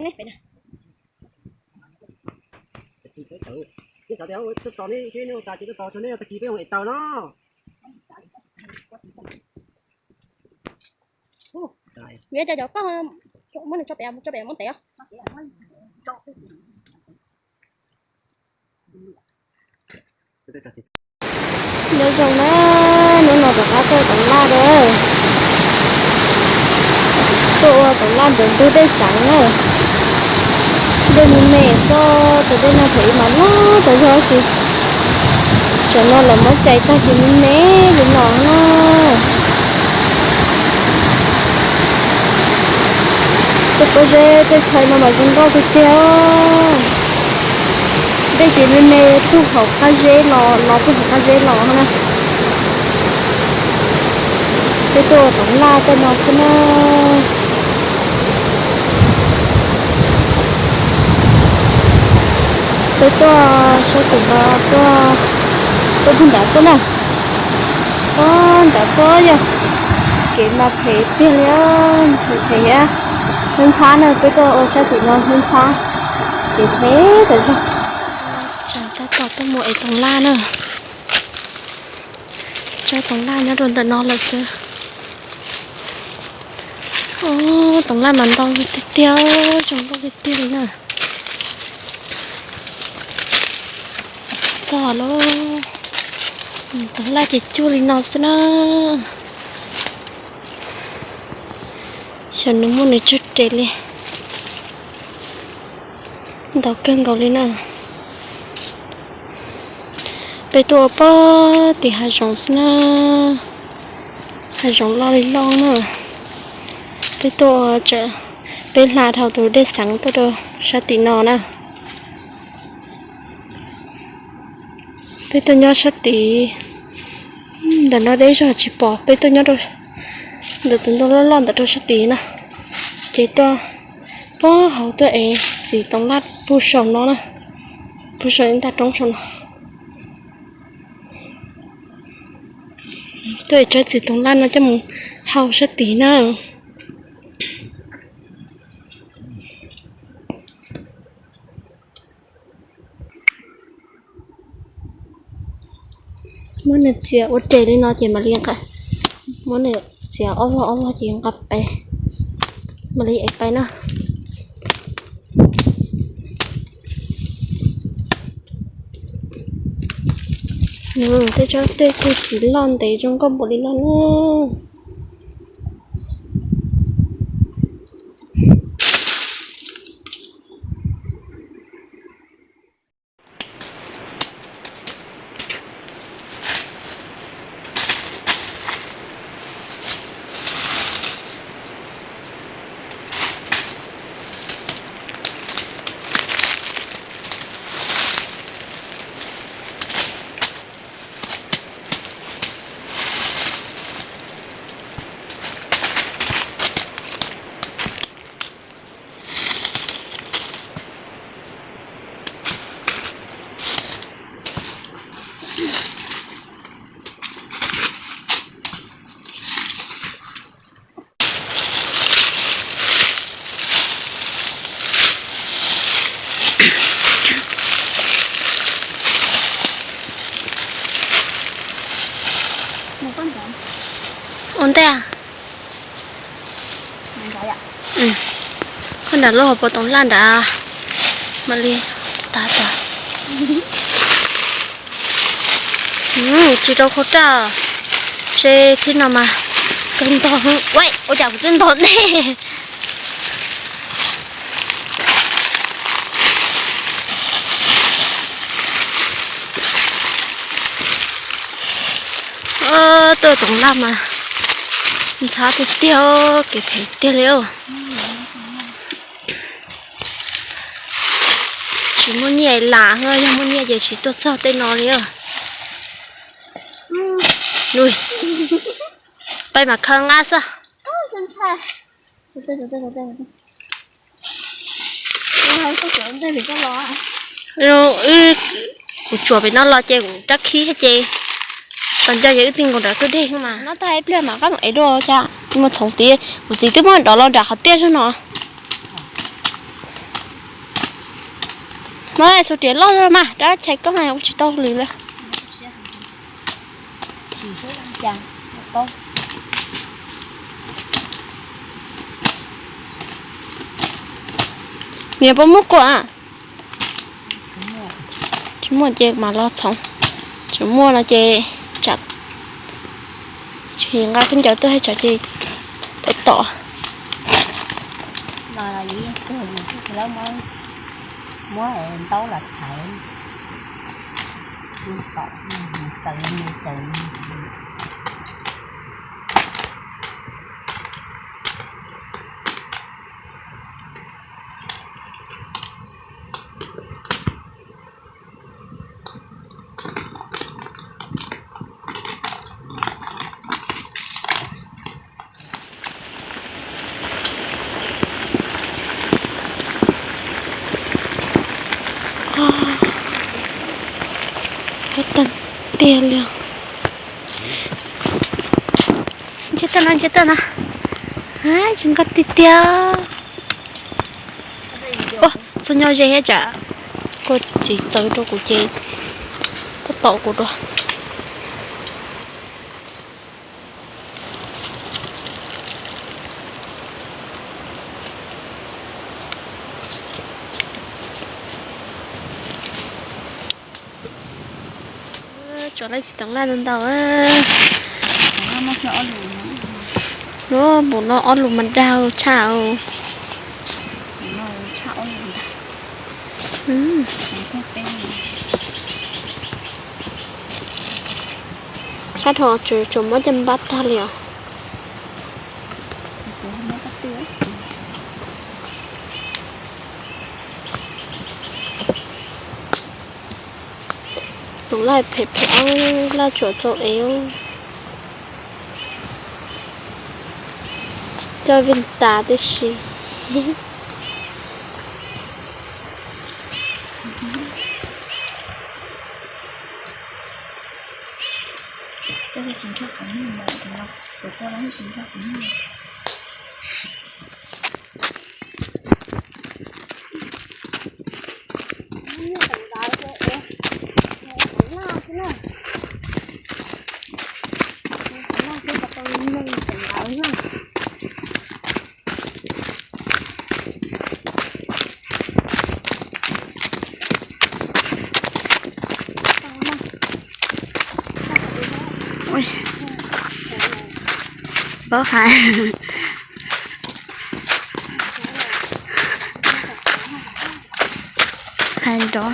Neb xav tias tuaj tos neb, neb ua cas ces tuaj tos tag kis peb mus ev taws no. Yuav cov cov koj muab nws tso pem, tso pem muab tev os. Nyob zoo na, hnub no rov qab tuaj Toov Laj na. Tuaj ua Toov Laj ntawm ntug dej xeev na. Dej me me xwb, tus dej no thaum ub mas loj tas zog tab sis tsam no lawv muab cais tag ces me me li no na. Tej pob zeb tej tshais no mas zoo nkauj tiag tiag. Dej ces me me tug hauv qab zeb los, los tug hauv qab zeb los na. Peb tuaj Toov Laj tej no xwb na. Peb tuaj sab tim no tuaj, tuaj ntawd tuaj na. Tuaj ntawd tuaj yog kev mas phem tiag li, phem phem thiab. Ntxhab ntxhab na, peb tuaj ua sab tim no ntxhab ntxhab, kev phem tas zog. Tsam tab tom tuaj mus ev Toov Laj na. Tsab Toov Laj nyob rau ntawm no lawm xwb. Toov Laj mas ntau tiag tiag, zoo nkauj tiag tiag li na. Txog lawm, Toov Laj ces cuag li no xwb na. Xyov nws muaj nws tsawg res li. Ntau kawg nkaus li na. Peb tuaj ua pog tim hav zoov xwb na. Hav zoov loj li loj na. Peb tuaj ua, peb hla dhau tus dej xeev tuaj rau sab tim no na. Peb tuaj nyob sab tid, ntawm no deb zog tsis pom, peb tuaj nyob rau ntawm tus ntoo loj loj ntawm rau sab tid na. Ces tuaj pog hauv tuaj ev txiv Toov Laj puag saum no na, puag saum ib nta roob saum no. Tuaj ev tsawb txiv Toov Laj no coj mus hau sab tid na. Muab nws txiav ua res li no ces mam li, muab nws txiav ob vog ob vog ces nqa pais, mam li ev pais na. Tej tsob tej tug txiv loj ntev zoo nkauj npaum li no na. Ua ntej. Qhov nram lub hauv paus Toov Laj nrad mam li tas tas. Tsis rau khau raj, se thib no mas kawg ntog. Ua cas kuv twb ntog dej. Tuaj Toov Laj mas ntxhab tiag tiag, kev phem tiag li. Tsis muaj nyiaj lam, yog muaj nyiaj ces tsis tuaj txog tej no li. Peb mas khawb nqab xwb. Kuv tsuas pem no los ces kuv rab khib ces tau nco ces wb tig nkaus nram kwj deg mas. No tag ib pliag mam qab mus ev dua cas, mus txhoov tid, kuv txiv twb muab dov los nram qhov tiaj zog no. Xus riam loj mas dab chais koj ua tsis tau lwm lawm. Niam puas muaj kuam? Tsis muaj ces mam los txhoov. Tsis muaj no ces tsam tsis nqa khaub ncaws tuaj hais tsam ces tau tom. Muab ntaub los thaiv. Qab tag tiag li. Ntsib tag no, ntsib tag no. Zoo nkauj tiag tiag. Txog nyob ze thiab tsam koj txiv txawv rau kuv ces koj tom kuv dua. Tso laib txiv toov laj ntau ntau. Lub npum no ob lus mas daug tshaj. Sab dhau tsuas muab caj npab tag li os. Tus laj phem phem, laj tsuam txaus ev. Coj vij tas tib si. Paub hais, hais nrov.